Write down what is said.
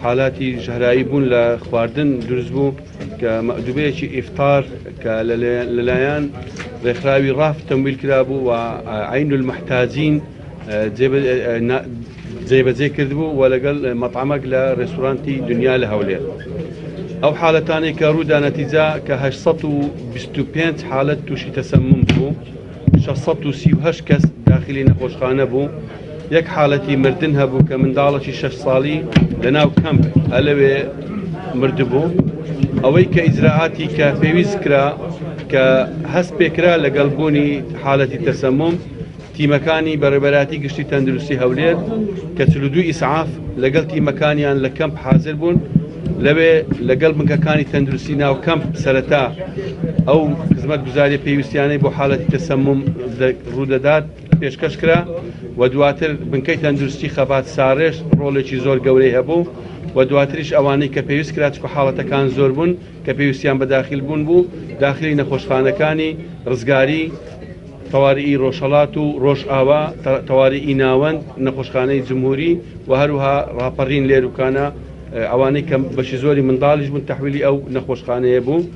حالاتی ژەهراوی بوون لە خواردن دروست بوو کە مەئدوبەیەکی ئیفتار کە لەلایەن ڕێکخراوی ڕاف تەمویل کرابوو و عین المحتاجین جێبەجێ کردبوو و لەگەڵ مەطعەمەک لە ڕێستورانتی دنیا لە هەولێر. ئەو حالەتانەی کە ڕوودا نەتیجە کە 825 حالەت تووشی تەسەموم بوو، 638 کەس داخلی نەخۆشخانە بوو، یەک حالەتی مردن هەبوو کە منداڵەکی 6 ساڵی لەناو کەمپ ئەلەوێ مردبوو. ئەوەی کە ئیجرائاتی کە پێویست کرا کە هەست پێکرا لەگەڵ بوونی حالەتی تەسەموم، تیمەکانی بەڕێوەبەرایەتی گشتی تەندروستی هەولێر کە 42 ئیسعاف لەگەڵ تیمەکانیان لە کەمپ حازر بوون، لەوێ لەگەڵ بنکەکانی تەندروستی ناو کەمپ سەرەتا ئەو خزمەتگوزاریە پێویستیانەی بۆ حالەتی تەسەموم ڕوودەدات پێشکەش کرا و دواتر بنکەی تەندروستی خەبات سارێش ڕۆڵێکی زۆر گەورەی هەبوو و دواتریش ئەوانەی کە پێویست کرا چکو حاڵەتەکان زۆر بوون کە پێویستیان بە داخل بوون بوو داخلی نەخۆشخانەکانی ڕزگاری، تەواریی ڕۆژهەڵات و ڕۆژئاوا، تەواریی ناوەند، نەخۆشخانەی جمهوری و هەروها ڕاپەڕین لێروکانە ئەوانەی کە بەشی زۆری منداڵیش بوون تەحویلی ئەو نەخۆشخانەیە بوو.